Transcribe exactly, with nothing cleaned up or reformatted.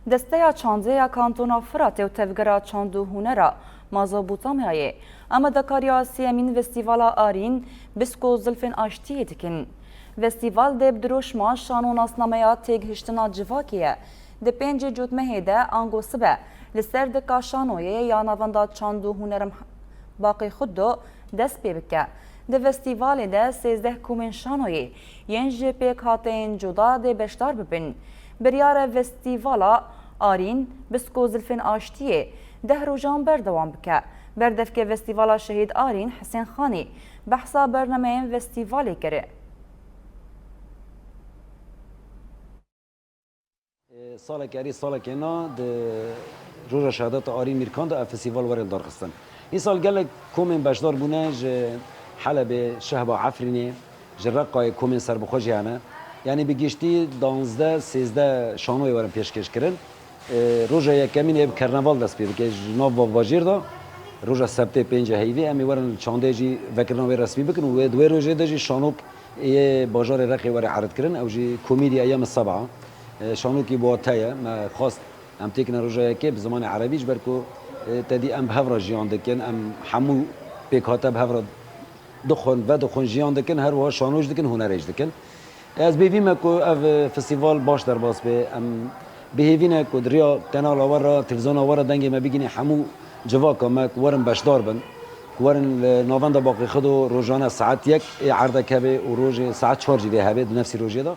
Desteya Çandê ya Kantona Firatê û Tevgera Çand û Hunera Mazopotamyayê amadekariya sêyemîn Festîvala Arîn, Bisk û Zilfên Aştiyê dikin. Festîval dê bi diroşma şano nasnameya têgihiştina civakê ye. Di pêncê Cotmehê de ango sibe li ser dika şanoyê ya Navenda Çand û Huner Baqê Xuddo dest pê bike. Di festîvalê de sêzdeh komên şanoyê yên ji pêkhateyên cuda dê beşdar bibin. Biryar e festîvala Arîn, Bisk û Zilfên Aştiyê deh rojan berdewam bike. Berdevkê festîvala Şehîd Arîn Hisên Xanî behsa bernameyên festîvalê kir. Salek erê salekê na di roja şehadeta Arîn Mîrkan de ev festîval were li dar xistin. Îsal gelek komên beşdar bûne ji Helebê, Şehba, Efrînê, ji Reqayê komên serbixwe jî hene. Yanî bi giştî danzdeh sêzdeh şanoyê werin pêşkêş kirin. E, roja yekemîn ê bi kerneval dest pê dike. Ji nav bavbajêr de roja sebtê pêncê heyvê em ê werin li çandê jî vekirina wê resmî bikin û wê di wê rojê de jî şanok yê bajarê Reqê were erid kirin. Ew jî komîdya Eyyam Seba. E, şanokî bi wate ye. Me xwest em têkine roja yekê bi zimanê erebî, ji ber ku, e, te dî em bi hev re jiyan dikin, em hemû pêkhate bi hev re dixwin, vedixwin, jiyan dikin, her wiha şanoj dikin, hunerê jî dikin. Ez bêvî me ku ev festîval baş derbas bê. Em bêhêvî ne ku di riya kanala we re, televîzyona we re dengê me bigihîne hemû civaka me ku werin beşdar bin, ku werin li navenda Baqê Xido rojane saet yek ê erdek hebe û rojê saet çar jî vê hebe di nefsî rojê de.